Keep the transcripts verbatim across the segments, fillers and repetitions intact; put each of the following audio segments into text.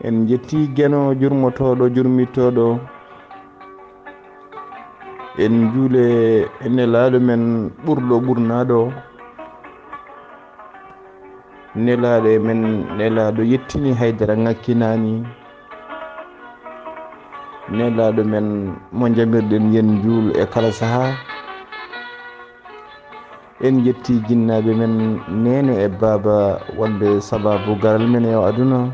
En njetti Geno jurmotooɗo, jurmitooɗo. En njuule nelaaɗo men ɓurɗo ɓurnaaɗo. Nelaaɗo e men, nelaaɗo yettini haydara ŋakkinaani. Nelaaɗo men mo njamirɗen yen njuul e kala sahaa. En njetti jinnaaɓe men, neene e baaba, wonɓe sabaabu garal men e o aduna.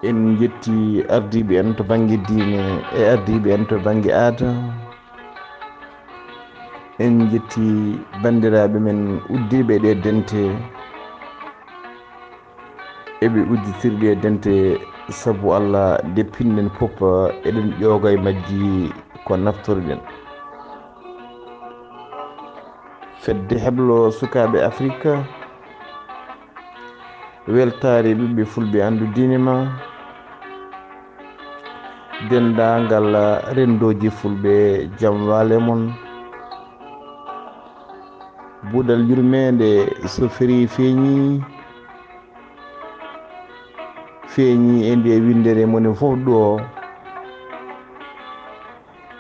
En njetti ardiiɓe en to bannge diine e ardiiɓe en to bannge aada. En njetti banndiraaɓe men uddiiɓe ɗe dente. Eɓe udditirɗe dente sabu Allah, nde pinɗen fof, eɗen ƴooga e majji ko naftorɗen. Fedde heblo sukaaɓe Afirka, weltaare ɓiɓɓe fulɓe anndu diine ma, denndaangal renndooji fulɓe, jam waale mon. Buuɗal yurmeende so ferii feeñii, feeñii e nde winndere moni fof ɗo.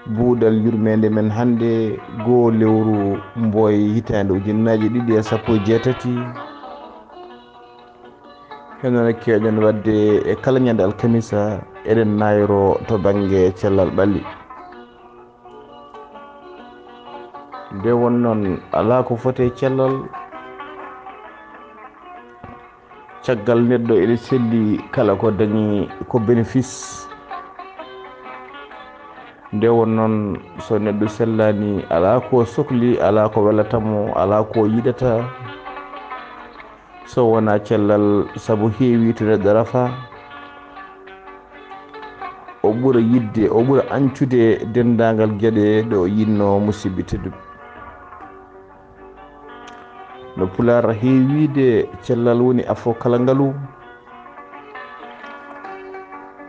Buuɗal yurmeende men hannde, goo lewru Mbooy hitaande ujunnaaje ɗiɗi e sappo e jeetati. Heno no keewɗen waɗde e kala ñande alkamisa, eɗen nayroo to bannge cellal ɓalli. Nde won noon, alaa ko foti e cellal. Caggal neɗɗo ene selli kala ko dañi ko bénéfice. Nde won noon, so neɗɗo sellaani, alaa ko sokli, alaa ko welata mo, alaa ko yiɗata, so wonaa cellal, sabu heewi to neɗɗo rafa, o ɓura yiɗde, o ɓura añcude denndaangal geɗe ɗe o yiɗnoo, musidɓe tedduɓe. No Pulaar heewi wiide, cellal woni afo kala ngalu.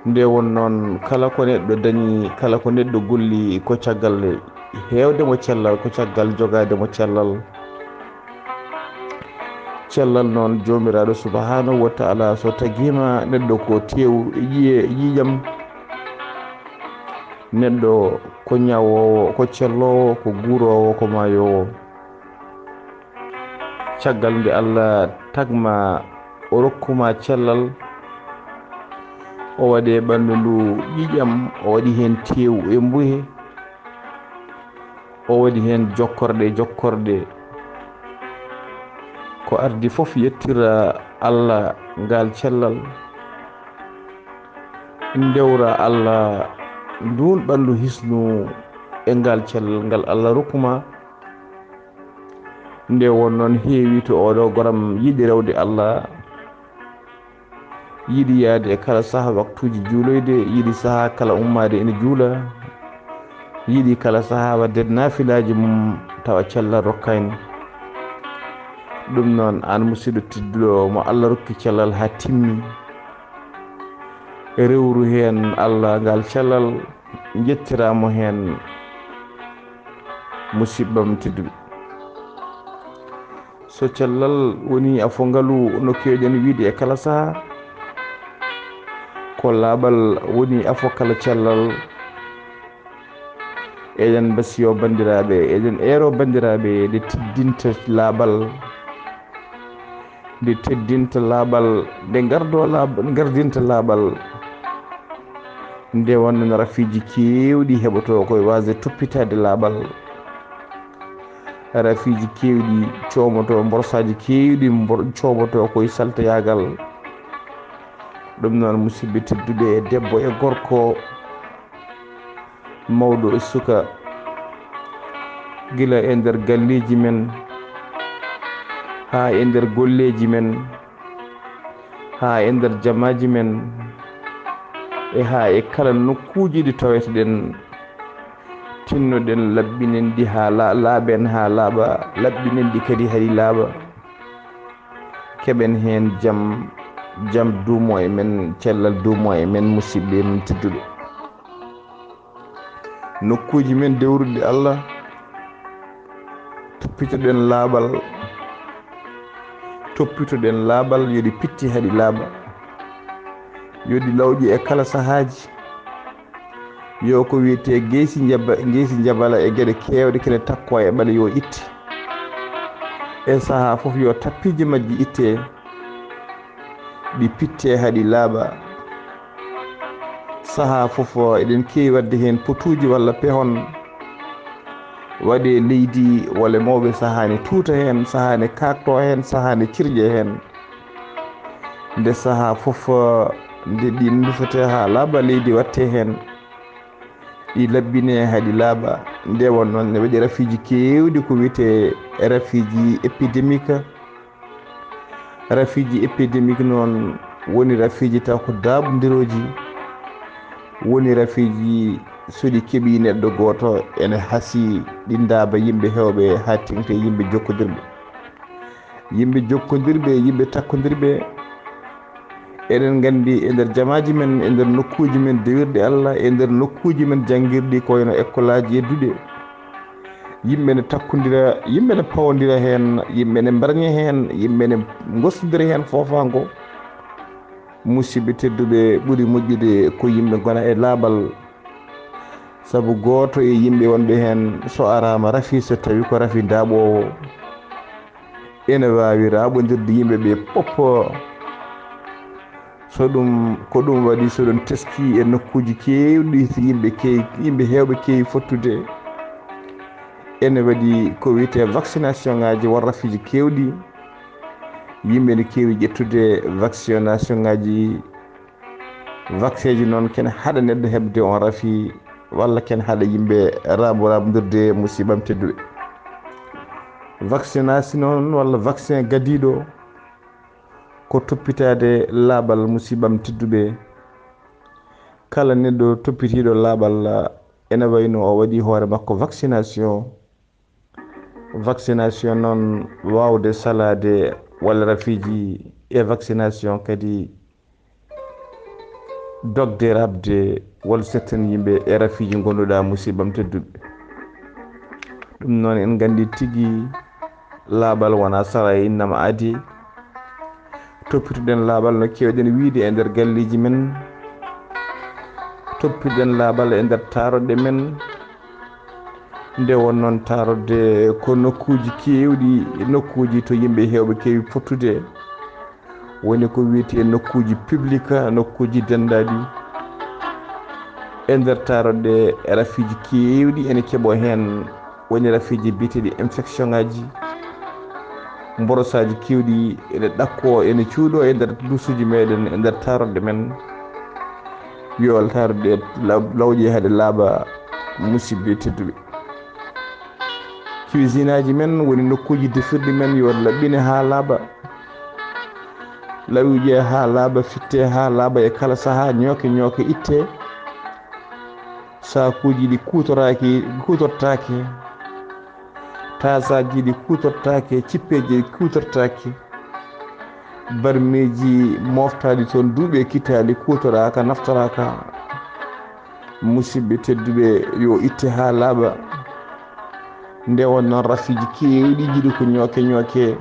Nde won noon, kala ko neɗɗo dañi, kala ko neɗɗo golli, ko caggal heewde mo cellal, ko caggal jogaade mo cellal. Cellal noon, Joomiraaɗo Subhaanahu wa Taala so tagiima neɗɗo ko teew e ƴiye, e ƴiiƴam, neɗɗo ko ñawoowo, ko celloowo, ko guuroowo, ko maayoowo. Caggal nde Allah tagma, o rokkuma cellal, o waɗi e ɓanndu ndu ƴiiƴam, o waɗi heen teew e mbuhe, o waɗi heen jokkorɗe, jokkorɗe. Ko ardi fof yettira Allah ngal cellal, ndewra Allah ndun ɓanndu hisnu e ngal cellal ngal Allah rokkuma. Nde won noon, heewi to oɗo goram yiɗi rewde Allah, yiɗi yaade e kala saha waktuuji juuloyde, yiɗi saha kala ummaade ene juula, yiɗi kala saha waɗde naafilaaji mum tawa cellal rokkaani. Ɗum noon, aan musidɗo tedduɗo mo Allah rokki cellal haa timmi, rewru heen Allah ngal cellal, njettiraamo heen, musiɓɓam tedduɓe. So cellal woni afo ngalu, no keewɗen wiide e kala saha, ko laaɓal woni afo kala cellal. Eɗen mbasiyo banndiraaɓe, eɗen eero banndiraaɓe, nde teddinta laaɓal, nde teddinta laaɓal, nde ngardo laaɓ-, ngardinta laaɓal. Nde wonno rafiiji keewɗi heɓoto koye waasde toppitaade laaɓal. Rafiiji keewɗi coomoto, mborsaaji keewɗi mbor-, coomoto koye saltoyaagal. Ɗum noon, musidɓe tedduɓe, debbo e gorko, mawɗo e suka, gila e nder galleeji men, haa e nder golleeji men, haa e nder jamaaji men, e haa e kala nokkuuji ɗi taweteɗen, tinnoɗen, laɓɓinen ɗi haa la-, laaɓen haa laaɓa, laɓɓinen ɗi kadi haa ɗi laaɓa. Keɓen heen jam, jam duumo e men, cellal duumo e men, musidɓe men tedduɓe. Nokkuuji men dewruɗi Allah, toppitoɗen laaɓal, Toppitoɗen laaɓal, yo ɗi pitti haa ɗi laaɓa, yo ɗi lawƴe e kala sahaaji. Yo ko wiyetee geesi njaba-, geesi njabala e geɗe keewɗe kene takkoo e ɓale yo itte. E sahaa fof yo tappiiji majji itte, ɗi pitte haa ɗi laaɓa. Sahaa fof eɗen keewi waɗde heen potuuji walla pehon. Waɗee leydi walla mawɓe sahaa ne tuuta heen, sahaa ne kaakto heen, sahaa ne cirƴe heen. Nde sahaa fof, nde ɗi ndufetee haa laaɓa, leydi waɗtee heen, ɗi laɓɓinee haa ɗi laaɓa. Nde won noon ne waɗi rafiiji keewɗi ko wiyetee rafiiji épidémique. Rafiiji épidémique noon woni rafiiji taw ko daaɓondirooji, woni rafiiji so ɗi keɓii neɗɗo gooto ene hasii ɗi daaɓa yimɓe heewɓe haa teeŋti e yimɓe jokkondirɓe. Yimɓe jokkondirɓe, yimɓe takkondirɓe, eɗen nganndi e nder jamaaji men, e nder nokkuuji men dewirɗi Allah, e nder nokkuuji men janngirɗi ko wayno ekkolaaji e duɗe, yimɓe ne takkondira, yimɓe ne pawondira heen, yimɓe ne mbarña heen, yimɓe ne ngostondira heen foofaango. Musidɓe tedduɓe, ɓuri moƴƴude ko yimɓe ngona e laaɓal, sabu gooto e yimɓe wonɓe heen so araama rafi, so tawi ko rafi daaɓoowo, ene waawi raaɓondirde yimɓe ɓe fof. So ɗum, ko ɗum waɗi so ɗum teskii e nokkuuji keewɗi, so yimɓe keewi, yimɓe heewɓe keewi fottude, ene waɗi ko wiyetee vaccination ŋaaji, won rafiiji keewɗi. Yimɓe ne keewi ƴettude vaccination ŋaaji. Vaccin ji noon kene haɗa neɗɗo heɓde on rafi, walla kene haɗa yimɓe raaɓo-, raaɓondirde, musiɓɓam tedduɓe. Vaccination noon walla vaccin gadiiɗo ko toppitaade laaɓal, musiɓɓam tedduɓe. Kala neɗɗo toppitiiɗo laaɓal, ene wayno o waɗi hoore makko vaccination. Vaccination noon waawde salaade walla rafiiji e vaccination kadi dogde raɓde walla setten yimɓe e rafiiji ngonduɗaa, musiɓɓam tedduɓe. Ɗum noon en nganndi tigi laaɓal wonaa sara e innama aadi. Toppitoɗen laaɓal no keewɗen wiyde e nder galleeji men. Toppitoɗen laaɓal e nder taaroɗe men. Nde won noon taaroɗe ko nokkuuji keewɗi, nokkuuji to yimɓe heewɓe keewi fottude. Woni ko wiyetee nokkuuji public, nokkuuji denndaaɗi. E nder taaroɗe rafiiji keewɗi ene keɓoo heen. Woni rafiiji biyeteeɗi infection ŋaaji, mborosaaji keewɗi ene ɗakkoo, ene cuuɗoo e nder duusuuji meɗen, e nder taaroɗe men. Yo taaroɗe law-, lawƴe haa ɗe laaɓa, musiɓɓe tedduɓe. Cuisine aaji men woni nokkuuji defirɗi men yo laɓɓine haa laaɓa. Lawƴe haa laaɓa, fitte haa laaɓa e kala sahaa, ñooke ñooke itte. Saakuuji ɗi kuutoraaki, kuutortaake. Taasaaji ɗi kuutortaake, cippeeji ɗi kuutortaake. Barmiiji mooftaaɗi toon duuɓi e kitaali kuutoraaka, naftoraaka. Musiɓɓe tedduɓe, yo itte haa laaɓa. Nde won noon rafiiji keewɗi jiɗi ko ñooke ñooke.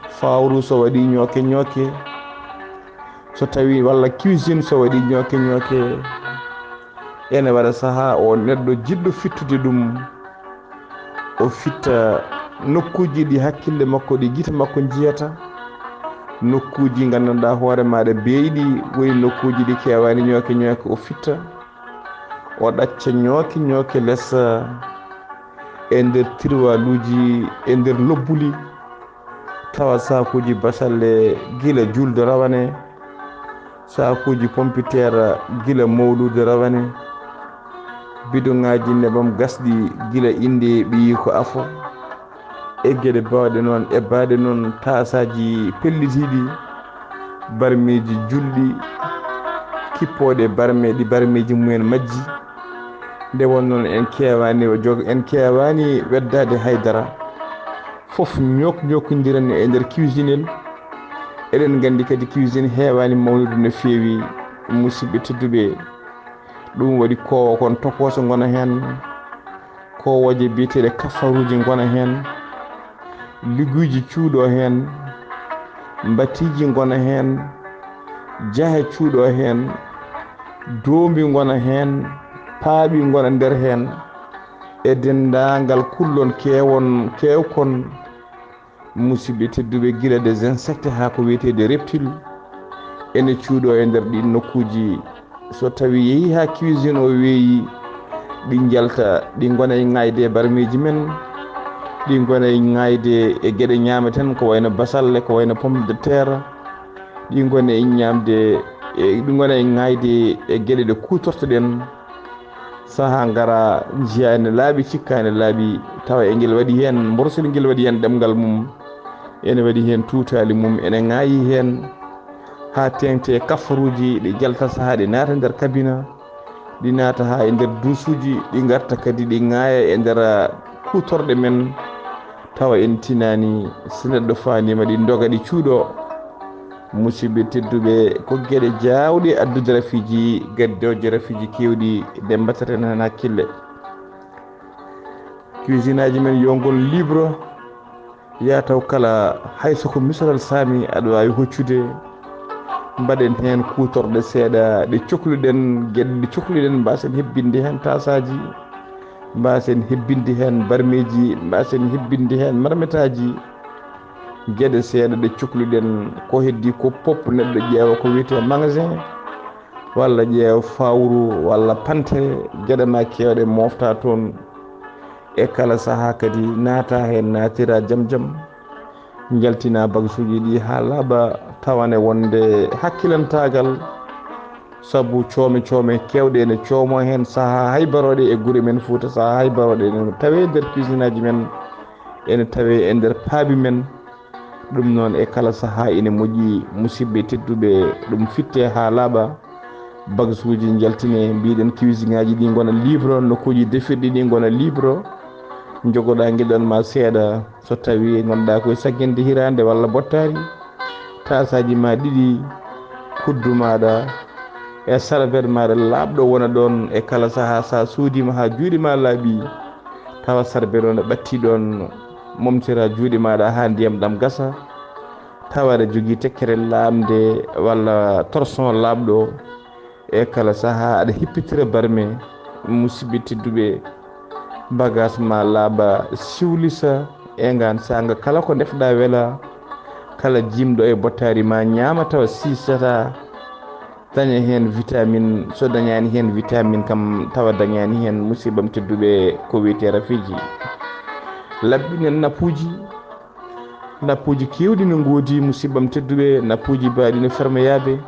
Fawru so waɗi ñooke ñooke, so tawi walla cuisine so waɗi ñooke ñooke, ene waɗa sahaa o neɗɗo jiɗɗo fittude ɗum, o fitta nokkuuji ɗi hakkille makko, ɗi gite makko njiyata, nokkuuji nganndanɗaa hoore maaɗa beeyɗi, woni nokkuuji ɗi keewaani ñooke ñooke, o fitta, o ɗacca ñooke ñooke les, e nder tirwaluuji, e nder lobbuli, tawa saakuuji basalle gila julde rawane, saakuuji pompiteer gila mawluude rawane, bidoŋaaji nebam gasɗi gila innde ɓiyi ko afo, e geɗe baawɗe noon, e baawɗe noon taasaaji pellitiiɗi, barmiiji julɗi, kippooɗe barme, ɗi barmiiji mumen majji. Nde won noon en keewaani o jog-, en keewaani weddaade hay dara. Fof ñook-, ñookondiran e nder cuisine en. Eɗen nganndi kadi cuisine heewaani mawnude no feewi, musiɓɓe tedduɓe. Ɗum waɗi koowa kon tokooso ngona heen, koowooje biyeteeɗe kafaruuji ngona heen, liguuji cuuɗo heen, mbatiiji ngona heen, jahe cuuɗo heen, doombi ngona heen, paaɓi ngona nder heen, e denndaangal kullon keewon keewkon, musidɓe tedduɓe, gila des insectes haa ko wiyetee des reptiles, ene cuuɗo e nder ɗiin nokkuuji. So tawii yehii haa cuisine o weeyi, ɗi njalta, ɗi ngona e ŋaayde e barmeeji men, ɗi ngona e ŋaayde e geɗe ñaameten, ko wayno basalle, ko wayno pomme de terre, ɗi ngona e ñaamde, e, ɗi ngona e ŋaayde e geɗe ɗe kuutortoɗen. Sahaa ngara njiyaa ene laaɓi, cikkaa ene laaɓi, tawa e ngel waɗi heen mborosel, ngel waɗi heen ɗemngal mum, ene waɗi heen tuutaali mum, ene ŋaayi heen haa teeŋti e kaffaruuji, ɗi njalta sahaa ɗi naata nder kabina, ɗi naata haa e nder duusuuji, ɗi ngarta kadi ɗi ŋaaya e nder, ah, kuutorɗe men, tawa en tinaani, so neɗɗo faandiima ɗi ndoga ɗi cuuɗo. Musidɓe tedduɓe, ko geɗe jaawɗe addude rafiiji, gaddooje rafiiji keewɗi, ɗe mbaɗaten heen hakkille. Cuisine aji men yo ngol libre, yaa taw kala hay so ko misoral saami aɗa waawi hoccude. Mbaɗen heen kuutorɗe seeɗa ɗe cokluɗen, geɗe ɗe cokluɗen, mbaasen hebbinde heen taasaaji, mbaasen hebbinde heen barmeeji, mbaasen hebbinde heen marmetaaji. Geɗe seeɗa ɗe cokluɗen, ko heddii ko pop neɗɗo ƴeewa ko wiyetee magasin, walla ƴeewa fawru, walla pante, geɗe ma keewɗe mofta toon. E kala sahaa kadi naata heen, naatira jam jam, njaltina bagsuuji ɗi haa laaɓa, tawa ne wonde hakkilantaagal, sabu coome coome keewɗe ene coomo heen sahaa hay barooɗe e gure men Fuuta, sahaa hay barooɗe ene tawee nder cuisine aji men, ene tawee e nder paabi men. Ɗum noon, e kala sahaa ene moƴƴi, musidɓe tedduɓe, ɗum fitte haa laaɓa, bagsuuji njaltine, mbiɗen cuisine aji ɗi ngona libre, nokkuuji defirɗi ɗi ngona libre, njogoɗaa ngeɗal ma seeɗa, so tawii ngonɗaa koye sagginde hiraande walla bottaari, taasaaji ma ɗiɗi, kuddu maaɗa e sarbet maaɗa laaɓɗo wona ɗoon e kala sahaa, so a suudiima haa juuɗe ma laaɓi, tawa sarbet o ne ɓatti ɗoon, momtira juuɗe maaɗa haa ndiyam ɗam gasa, tawa aɗa jogii tekkere laaɓnde walla torchon laaɓɗo, e kala sahaa aɗa hippitira barme, musidɓe tedduɓe, bagage ma laaɓa, siwlisa, e ngaan saanga kala ko ndefɗa wela, kala jimɗo e bottaari ma ñaama tawa siisata, daña heen vitamine, so dañaani heen vitamine kam tawa dañaani heen, musidɓam tedduɓe, ko wiyetee rafiiji. Laɓɓinen nappuuji, nappuuji keewɗi no ngoodi, musidɓam tedduɓe, nappuuji baaɗi no fermeyaabe,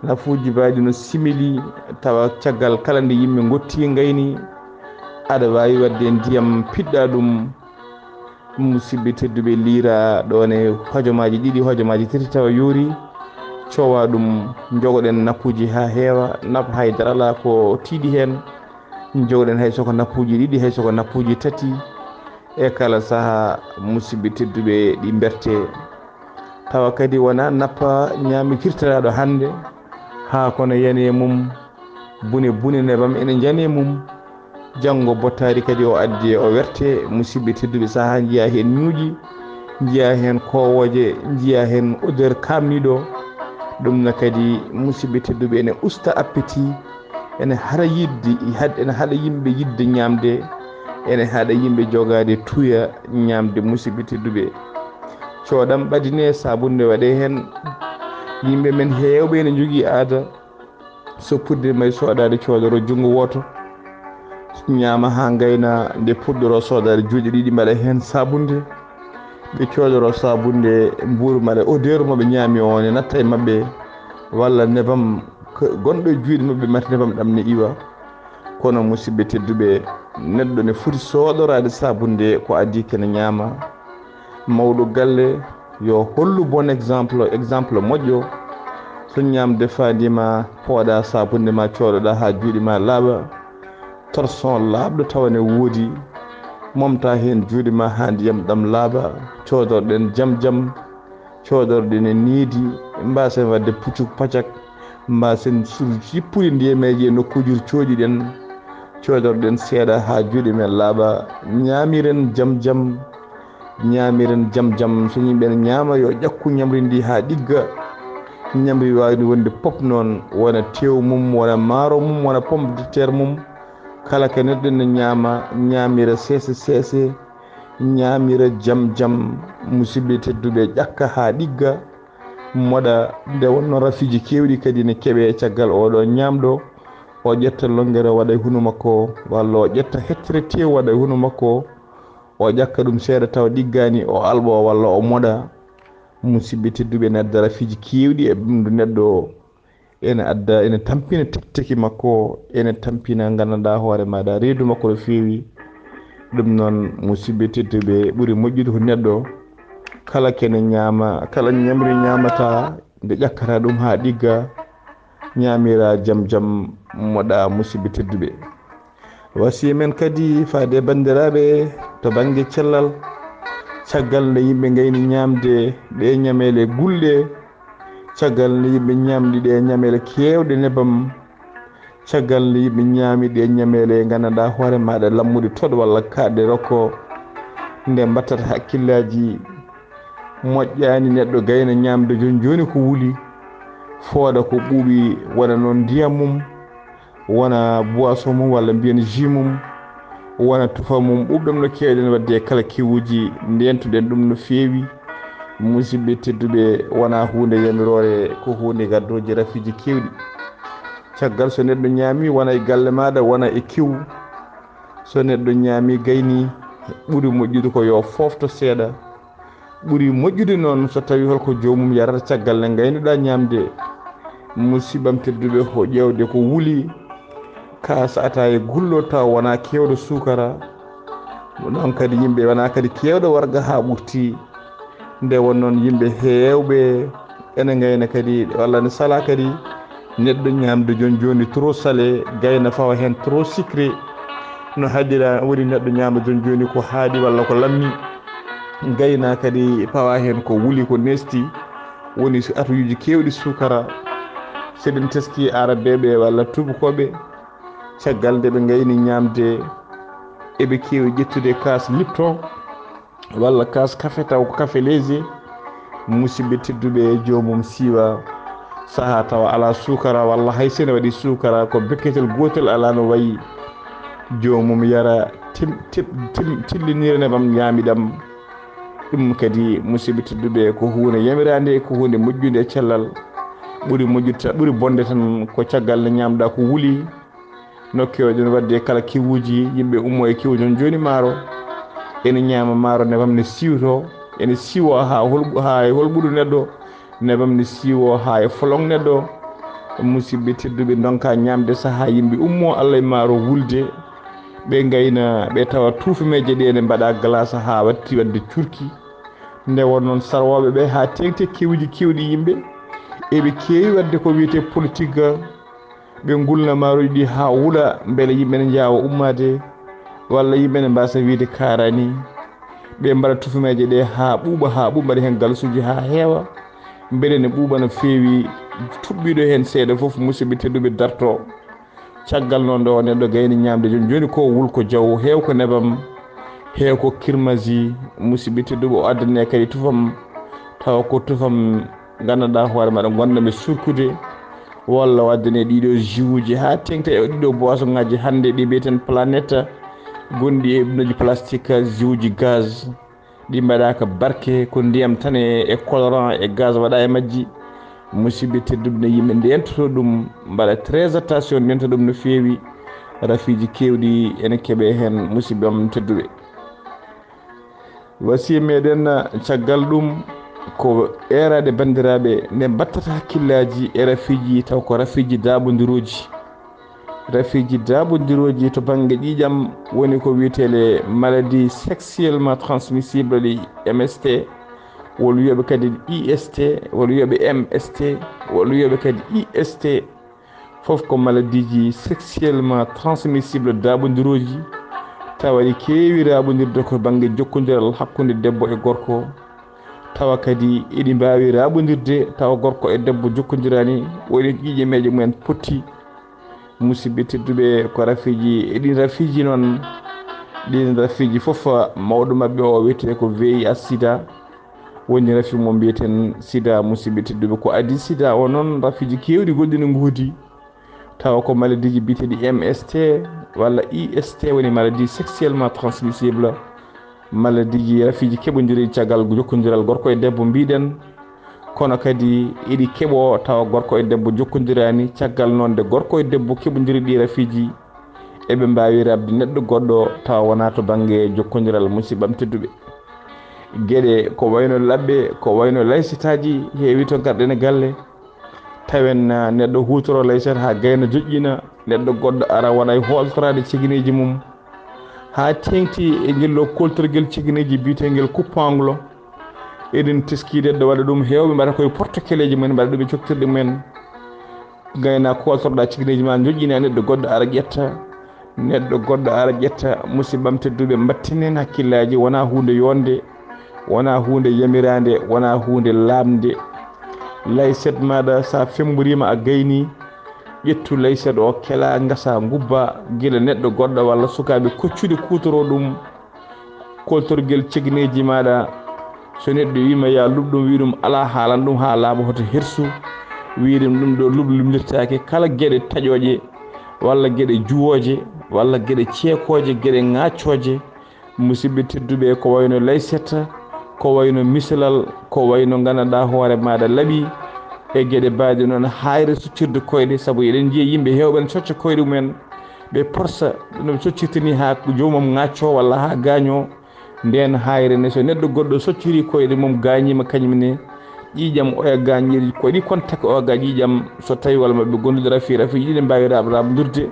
nappuuji baaɗi no simili, tawa caggal kala nde yimɓe ngotti ngayni, aɗa waawi waɗde ndiyam piɗɗa ɗum, musidɓe tedduɓe, liira ɗoon e hojomaaji ɗiɗi, hojomaaji tati tawa yoori, cowa ɗum, njogoɗen nappuuji haa heewa, nap hay dara alaa ko tiiɗi heen, njogoɗen hay soko nappuuji ɗiɗi, hay soko nappuuji tati, e kala sahaa, musidɓe tedduɓe, ɗi mberte. Tawa kadi wonaa nappa ñaami kirtanaaɗo hannde, haa kono yani e mum, bune bune nebam ene njani e mum. Janngo bottaari kadi o addi o werte, musidɓe tedduɓe, sahaa njiyaa heen ñuuƴi, njiyaa heen koowooje, njiyaa heen odeur kaamniiɗo. Ɗum na kadi, musidɓe tedduɓe, ene usta appétit, ene haɗa yiɗde, had-, ene haɗa yimɓe yiɗde ñaamde, ene haɗa yimɓe jogaade tuya ñaamde, musidɓe tedduɓe. Coɗam ɓadine, saabunde waɗee heen. Yimɓe men heewɓe ene njogii aada, so puɗɗii may soɗaade coodoro junngo wooto, ñaama haa ngayna, nde puɗɗoroo soɗaade juuɗe ɗiɗi mbaɗa heen saabunde, ɓe coodoro saabunde, mbuuru mbaɗa odeur mo ɓe ñaami o ne natta e maɓɓe, walla nebam ko gonɗo e juuɗe maɓɓe mata nebam ɗam ne iwa. Kono musidɓe tedduɓe, neɗɗo ne foti soɗoraade saabunde ko adii kene ñaama. Mawɗo galle yo hollu bon exemple, exemple moƴƴo. So ñaam defaandiima, pooɗa saabunde ma, coɗoɗa haa juuɗe ma laaɓa. Torchon laaɓɗo tawa ne woodi, momta heen juuɗe ma haa ndiyam ɗam laaɓa. Coodorɗen jam jam, coodorɗen e needi, mbaasen waɗde pucuk pacak, mbaasen sur-, jippude ndiyameeji e nokkuuji to cooɗiɗen. Coodorɗen seeɗa haa juuɗe men laaɓa, ñaamiren jam jam, Ñaamiren jam jam, so yimɓe ne ñaama, yo ƴakku ñamri ndi haa ɗigga. Ñamri waawni wonde pop noon, wona tew mum, wona maaro mum, wona pomme de terre mum. Kala ko neɗɗo ne ñaama, ñaamira seese seese, ñaamira jam jam. Musidɓe tedduɓe, ƴakka haa ɗigga, moɗa. Nde wonnoo rafiiji keewɗi kadi ne keɓee caggal oɗo ñaamɗo, o ƴetta longere o waɗa e hunu makko, walla o ƴetta hectere tew waɗa e hunu makko, o ƴakka ɗum seeɗa tawa ɗiggaani, o alɓo walla o moɗa. Musidɓe tedduɓe, ene adda rafiiji keewɗi e ɓanndu neɗɗo, ene adda, ene tampina tekteki makko, ene tampina nganndanɗaa hoore maaɗa reedu makko no feewi. Ɗum noon, musidɓe tedduɓe, ɓuri moƴƴude ko neɗɗo kala kene ñaama, kala ñamri ñaamata, nde ƴakkata ɗum haa ɗigga, ñaamira jam jam, moɗa, musidɓe tedduɓe. Wasiya men kadi faade e banndiraaɓe to bannge cellal, caggal nde yimɓe ngayni ñaamde ɗe ñameele gulɗe, caggal nde yimɓe ñaamdi ɗe ñameele keewɗe nebam, caggal nde yimɓe ñaami ɗe ñameele nganndanɗaa hoore maaɗa lammude toɗo walla kaaɗɗe rokko, nde mbattata hakkillaaji, moƴƴaani neɗɗo gayna ñaamde jooni jooni ko wuli, fooɗa ko ɓuuɓi, wona noon ndiyam mum, wona boisson mum walla mbiyen jus mum, wona tufa mum, ɓuuɓɗam no keewɗen waɗde e kala kiwuuji, ndeentuɗen ɗum no feewi. Musidɓe tedduɓe, wona huunde yamiroore, ko huunde gaddooje rafiiji keewɗi. Caggal so neɗɗo ñaami, wona e galle maaɗa, wona e kiwu. So neɗɗo ñaami gayni, ɓuri moƴƴude ko yo foofto seeɗa. Ɓuri moƴƴude noon so tawii holko joomum yarata caggal nde ngaynuɗaa ñaamde. Musidɓam tedduɓe, ko ƴeewde ko wuli, kaas ataaye gulɗo tawa wonaa keewɗo suukara. Ɗum noon kadi yimɓe wonaa kadi keewɗo warga haa ɓurti. Nde won noon yimɓe heewɓe ene ngayna kadi, walla ne salaa kadi neɗɗo ñaamde jooni jooni trop salé, gayna fawa heen trop sucré. No haɗira woni neɗɗo ñaama jooni jooni ko haaɗi walla ko lammi, gayna kadi pawa heen ko wuli, ko neesti, woni atuyuuji keewɗi suukara. So eɗen teskii Aarabeeɓe walla Tuubakooɓe, caggal nde ɓe ngayni ñaamde, eɓe keewi ƴettude kaas Lipton walla kaas kafe, taw ko kafe léger. Musidɓe tedduɓe, joomum siiwa, sahaa tawa alaa suukara walla hay so ne waɗi suukara, ko bekketel gootel alaa no wayi. Joomum yara tim-, tib-, tim-, tillinira nebam ñaamiɗam. Ɗum kadi, musidɓe tedduɓe, ko huunde yamiraande, ko huunde moƴƴunde e cellal. Ɓuri moƴƴude tan, ɓuri bonde tan ko caggal nde ñaamɗaa ko wuli. No keewɗen waɗde e kala kiwuuji, yimɓe ummo e kiwu jooni jooni maaro. Ene ñaama maaro nebam ne siiwto, ene siiwoo haa hol-, haa e holɓudu neɗɗo, nebam ne siiwoo haa e folon neɗɗo. Musidɓe tedduɓe, ndonka ñaamde sahaa yimɓe ummo, Allah e maaro wulde. Ɓe ngayna, ɓe tawa tuufumeeje ɗe ne mbaɗa glace haa watti waɗde curki. Nde won noon sarwooɓe ɓe haa teeŋti kiwuuji keewɗi yimɓe, eɓe keewi waɗde ko wiyetee politique. Ɓe ngulna maaroji ɗi haa wula, mbele yimɓe ne njaawa ummaade, walla yimɓe ne mbaasa wiyde kaaraani. Ɓe mbaɗa tufumeeje ɗe haa ɓuuɓa, haa ɓuuɓa, mbaɗa heen galsuuji haa heewa, mbele ne ɓuuɓa no feewi, tuɓɓiiɗo heen seeɗa fof, musidɓe tedduɓe, darto. Caggal noon, ɗo neɗɗo gayni ñaamde jooni jooni ko wul, ko jaw, heew ko nebam, heew ko kirmasi, musidɓe tedduɓe, o addane kadi tufam, tawa ko tufam nganndanɗaa hoore maaɗa ngonɗam e surkude, walla o addane ɗiɗo jus uji haa teeŋta e ɗiɗo boisson ŋaaji hannde ɗi mbiyeten Planète, gonɗi e ɓinooji plastique, jus uji gaz, ɗi mbaɗaaka barke, ko ndiyam tan e, e colorant e gaz waɗa e majji. Musidɓe tedduɓe, ne yimɓe ndeentotoo ɗum, mbaɗa très attention, ndeenta ɗum no feewi. Rafiiji keewɗi ene keɓee heen, musidɓe am tedduɓe. Wasiya meɗen caggal ɗum ko eeraade banndiraaɓe, nde mbattata hakkillaaji e rafiiji, taw ko rafiiji daaɓondirooji. Rafiiji daaɓondirooji to bannge ƴiiƴam woni ko wiyetee les maladies sexuellement transmissibles, les M S T, walla wiyooɓe kadi I S T, walla wiyooɓe M S T, walla wiyooɓe kadi I S T. Fof ko maladiiji sexuellement transmissibles daaɓondirooji, tawa ɗi keewi raaɓondirde ko bannge jokkondiral hakkunde debbo e gorko, tawa kadi eɗi mbaawi raaɓondirde tawa gorko e debbo jokkondiraani, woni ƴiiƴe meeje mumen potti. Musidɓe tedduɓe, ko rafiiji, e ɗin rafiiji noon, Ɗin rafiiji fof, mawɗo maɓɓe o wiyetee ko V I H sida. Woni rafi mo mbiyeten sida, musidɓe tedduɓe. Ko adii sida o noon, rafiiji keewɗi goɗɗi no ngoodi. Tawa ko maladiiji biyeteeɗi M S T walla I S T, woni maladie sexuellement transmissible. Maladiiji, rafiiji keɓondiri caggal jokkondiral gorko e debbo mbiɗen. Kono kadi eɗi keɓoo tawa gorko e debbo jokkondiraani, caggal noon nde gorko e debbo keɓondiri ɗi rafiiji, eɓe mbaawi raɓde neɗɗo goɗɗo tawa wonaa to bannge jokkondiral. Musidɓam tedduɓe, geɗe ko wayno laɓɓe, ko wayno laysitaaji heewi to ngarɗen e galle. Tawen, ah, neɗɗo huutoro layset haa gayna joƴƴina, neɗɗo goɗɗo ara waɗa e hooltoraade cegeneeji mum, haa teeŋti e ngel ɗo koltorgel cegeneeji biyeteengel coupe-ongle. Eɗen teskii neɗɗo waɗa ɗum, heewɓe mbaɗa koye portokeleeji mumen, mbaɗa ɗum e coktirɗe mumen. Gayna kooltoroɗa cegeneeji ma, joƴƴina neɗɗo goɗɗo ara ƴetta, neɗɗo goɗɗo ara ƴetta, musidɓam tedduɓe, mbatten heen hakkillaaji, wonaa huunde yonde, wonaa huunde yamiraande, wonaa huunde laaɓnde. Layset maaɗa, so a femmboriima, a gayni, ƴettu layset o, kela, ngasa, ngubba, gila neɗɗo goɗɗo walla sukaaɓe koccuɗe kuutoroo ɗum. Koltorgel cegeneeji maaɗa, so neɗɗo wiima ya luɓ ɗum, wi ɗum alaa, haalan ɗum haa laaɓa, hoto hersu, wi ɗum, ɗum ɗo luɓ lumlirtaake. Kala geɗe taƴooje walla geɗe juwooje walla geɗe ceekooje, geɗe ŋaaccooje, musidɓe tedduɓe, ko wayno layset, ko wayno misalal, ko wayno nganndanɗaa hoore maaɗa laɓi, e geɗe baaɗe noon, haayre soccirde koyɗe, sabu eɗen njiya yimɓe heewɓe ne cocca koyɗe mumen, ɓe porsa no ɓe soccirta ni haa joomum ŋaccoo walla haa gaañoo. Ndeen haayre ne, so neɗɗo goɗɗo socciri koyɗe mum, gaañiima kañum ne, ƴiiƴam oya gaañiri, ko ɗi contact o ga ƴiiƴam, so tawi walla maɓɓe gondude rafi, rafi ɗiɗi mbaawi raɓ-, raɓndirde.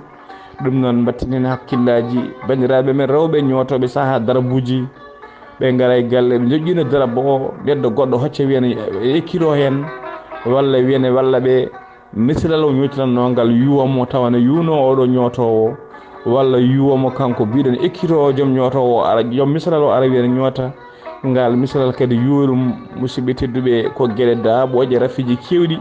Ɗum noon, mbatten heen hakkillaaji, banndiraaɓe men rewɓe ñootooɓe sahaa darabuuji, ɓe ngara e galle, ɓe njoƴƴina darab o, neɗɗo goɗɗo hocca wiyana e ekkitoo heen, walla wiyana walla ɓe misilal o ñootinannoo ngal yuwa mo, tawa ne yuwnoo oɗo ñootoowo, walla yuwa mo kanko biɗen ekkitoo joom ñootoowo o ara, joom misilal o ara wiyana ñoota ngal misilal kadi yuwa ɗum, musidɓe tedduɓe, ko geɗe daaɓooje rafiiji keewɗi.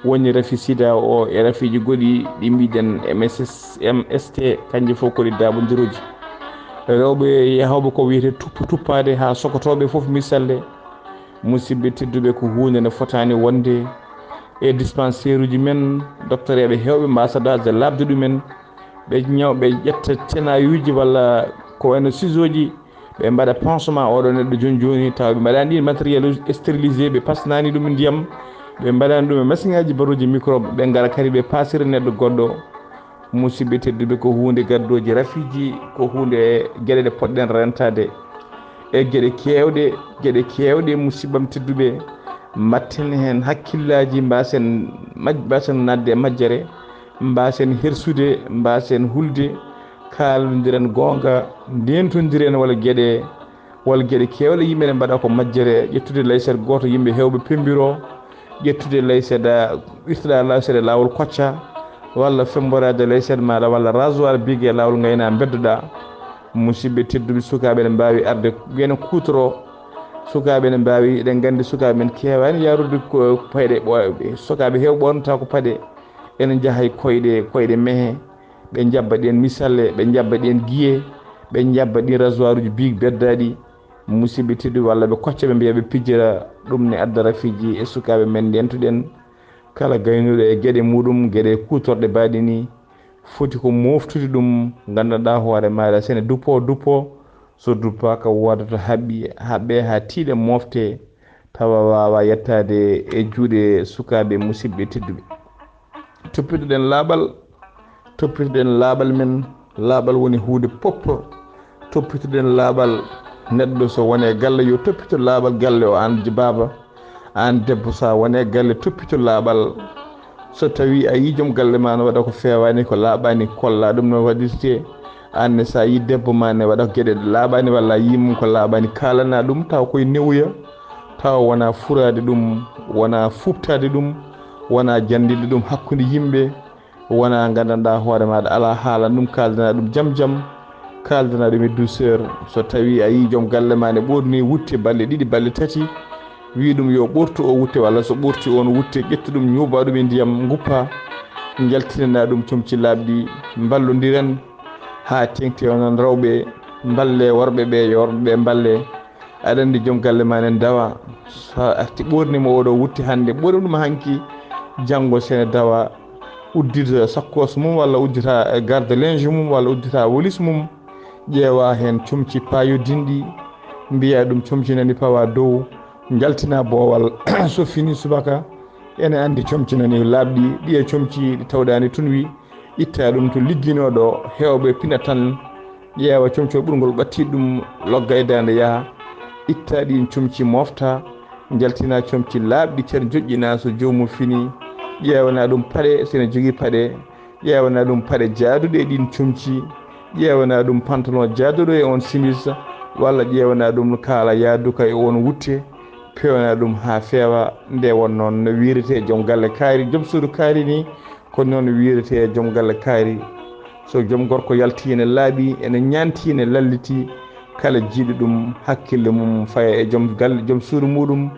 Woni rafi sida o e rafiiji goɗɗi ɗi mbiɗen M S S, M S T, kanji fof ko ɗi daaɓondirooji. Rewɓe yahooɓe ko wiyetee tuppu tuppaade haa sokotooɓe fof misalle. Musidɓe tedduɓe, ko huunde nde fotaani wonde e dispensaire uji men, docteur eɓe heewɓe mbasa daasde laaɓde ɗumen. Ɓe ñaw-, ɓe ƴetta tenayuuji walla ko wayno ciseauji, ɓe mbaɗa pansement oɗo neɗɗo jooni jooni, tawa ɓe mbaɗaani ɗin matériel uji stérilisé, ɓe pasnaani ɗum ndiyam, ɓe mbaɗaani ɗum e masiŋaaji baruuji microbe, ɓe ngara kadi ɓe paasira neɗɗo goɗɗo. Musidɓe tedduɓe, ko huunde gaddooji rafiiji, ko huunde geɗe ɗe poɗɗen rentaade e geɗe keewɗe, geɗe keewɗe, musidɓam tedduɓe, mbatten heen hakkillaaji, mbaasen maj-, mbaasen naatde e majjere, mbaasen hersude, mbaasen hulde, kaalondiren goonga, ndeentondiren walla geɗe, walla geɗe keewɗe yimɓe ne mbaɗa ko majjere, ƴettude layset gooto yimɓe heewɓe pembiroo, ƴettude layset, a, irtuɗa layset e laawol kocca, walla femmboraade layset maaɗa, walla rasoir big e laawol ngayna mbeddoɗa. Musidɓe tedduɓe, sukaaɓe ne mbaawi arde wiyana kuutoroo. Sukaaɓe ne mbaawi, eɗen nganndi sukaaɓe men keewaani yaarude ko paɗe ɓo-, sukaaɓe heew ɓornata ko paɗe. Ene njaha e koyɗe, koyɗe mehe, ɓe njabba ɗen misalle, ɓe njabba ɗen giye, ɓe njabba ɗin rasoiruji big beddaaɗi. Musidɓe tedduɓe, walla ɓe kocca ɓe mbiya ɓe pijjira, ɗum ne adda rafiiji e sukaaɓe men ndentuɗen. Kala gaynuɗo e geɗe muɗum, geɗe kuutorɗe baaɗe ni, foti ko moftude ɗum, nganndanɗaa hoore maaɗa, sene duppo duppo, so duppaaka woodata haɓɓi, haɓɓe haa tiiɗa mofte, tawa waawa yettaade e juuɗe sukaaɓe musidɓe tedduɓe. Toppitoɗen laaɓal, toppitoɗen laaɓal men, laaɓal woni huunde pop. Toppitoɗen laaɓal, neɗɗo so woni e galle, yo toppito laaɓal galle o, aan baaba, aan debbo, so a woni e galle, toppito laaɓal. So tawi a yii joom galle ma no waɗa ko feewaani, ko laaɓaani, kolla ɗum no waɗirte. Aan ne, so a yii debbo ma ne waɗa geɗe ɗe laaɓaani, walla a yii mum ko laaɓaani, kaalana ɗum, taw koye newuya, taw wona furaade ɗum, wona fuɓtaade ɗum, wona janndinde ɗum hakkunde yimɓe, wona nganndanɗaa hoore maaɗa alaa, haalan ɗum, kaaldana ɗum jam jam, kaaldana ɗum e douceur. So tawi a yii joom galle ma ne ɓorni, wutte balɗe ɗiɗi, balɗe tati, wii ɗum yo ɓortu o wutte, walla so ɓorti on wutte, ƴettu ɗum, ñuuba ɗum e ndiyam, nguppa, njaltinana ɗum comci laaɓɗi, mballondiren haa teeŋti. Onon rewɓe, Mballe worɓe ɓe, yo worɓe ɓe mballe. Aɗa anndi joom galle ma ne dawa, so arti ɓorni mo oɗo wutti hannde, ɓorni ɗum hanki, janngo sene dawa, uddita sakkos mum walla uddita garde linge mum walla uddita wolis mum, ƴeewa heen comci payodinɗi, mbiya ɗum comci nani pawa dow, njaltina boowal. So fini subaka, ene anndi comci nani laaɓɗi, ɗiye comci ɗi tawɗaani tun wi, itta ɗum to ligginooɗo heewɓe pina tan, ƴeewa comci ɓurngol ɓatti ɗum, logga e daande yaha, itta ɗin comci mofta, njaltina comci laaɓɗi cer joƴƴina so joomum fini, ƴeewana ɗum paɗe, so ene jogii paɗe, ƴeewana ɗum paɗe jaaduɗe e ɗin comci, ƴeewana ɗum pantalon jaaduɗo e on simis, walla ƴeewana ɗum kaala yaaduka e on wutte, peewna ɗum haa feewa. Nde won noon no wiiretee joom galle kaari, joom suudu kaari ni, ko noon wiiretee joom galle kaari. So joom gorko yalti ene laaɓi, ene ñaanti, ene lalliti, kala jiiɗo ɗum hakkille mum faya e joom galle, joom suudu muɗum.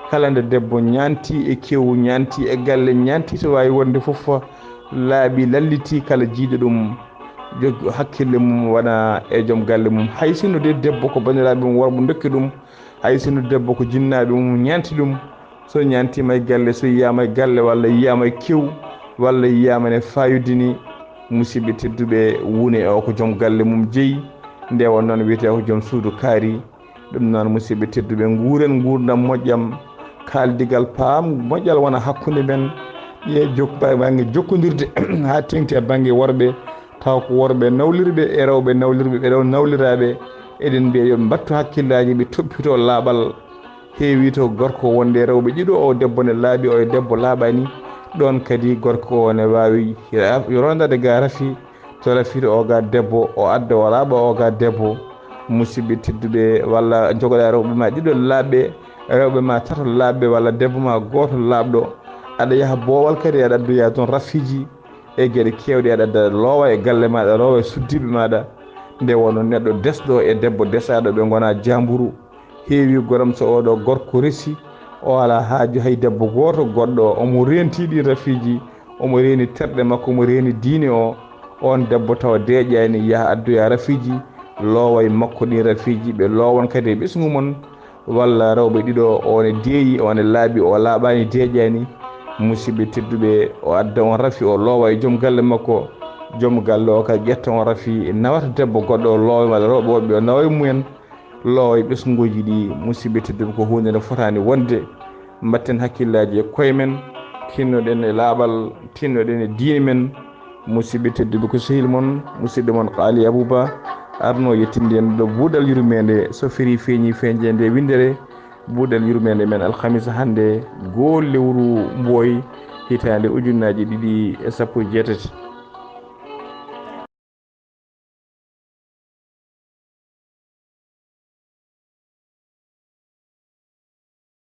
Kala nde debbo ñaanti e kewu, ñaanti e galle, ñaanti to waawi wonde fof, laaɓi lalliti, kala jiiɗo ɗum jog hakkille mum wona e joom galle mum. Hay sinno de debbo ko banndiraaɓe mum worɓe ndokki ɗum, hay sinno debbo ko jinnaaɓe mum ñaanti ɗum, so ñaantiima e galle, so yiyaama e galle walla yiyaama e kewu walla yiyaama ne fayodini, musidɓe tedduɓe, wune o ko joom galle mum jeyi. Nde won noon wiyetee ko joom suudu kaari. Ɗum noon, musidɓe tedduɓe, nguuren nguurndam moƴƴam, kaaldigal paam moƴƴal wona hakkunde men. Ƴe jok-, ba-, bannge jokkondirde haa teŋti e bannge worɓe, taw ko worɓe nawlirɓe e rewɓe nawlirɓe, ɓe ɗon nawliraaɓe. Eɗen mbiya yo ɓe mbattu hakkillaaji, ɓe toppitoo laaɓal. Heewi to gorko wonde rewɓe ɗiɗo, o debbo ne laaɓi, o e debbo laaɓani. Ɗoon kadi gorko o ne waawi rondaade ga rafi, to rafii to o ga debbo, o adda o laaɓa o ga debbo. Musidɓe tedduɓe, walla jogoɗa rewɓe ma ɗiɗo laaɓɓe, rewɓe ma tato laaɓɓe, walla debbo ma gooto laaɓɗo. Aɗa yaha boowal kadi, aɗa addoya toon rafiiji e geɗe keewɗe, aɗa adda loowa e galle maaɗa, loowa e suddiiɓe maaɗa. Nde wonno neɗɗo desɗo e debbo desaaɗo, ɓe ngona jaamburu. Heewi goram so oɗo gorko resi, o alaa haaju hay debbo gooto goɗɗo, omo reenti ɗin rafiiji, omo reeni terɗe makko, omo reeni diine o. On debbo tawa deeƴaani, yaha addoya rafiiji, loowa e makko ɗin rafiiji, ɓe loowan kadi e ɓesngu mon, walla rewɓe ɗiɗo, o ne deeƴi, o ne laaɓi, o laaɓaani, deeƴaani. Musidɓe tedduɓe, o adda on rafi, o loowa e joom galle makko, joom galle o kadi ƴetta on rafi, nawata debbo goɗɗo, o loowa e maɗa rewɓe woɓɓe, o nawa e mumen. Loowa e ɓesnguuji ɗi, musidɓe tedduɓe, ko huunde nde fotaani wonde. Mbatten hakkillaaji e koye men, tinnoɗen e laaɓal, tinnoɗen e diine men. Musidɓe tedduɓe, ko sehil mon, musidɗo mon Qaali Abuu Ba, arno yettinde en ɗo buuɗal yurmeende, so feri feeñi feeñde nde winndere, buuɗal yurmeende men alhamisa hannde, goo lewru mboy, hitaande ujunnaaji ɗiɗi e sappo e jeetati.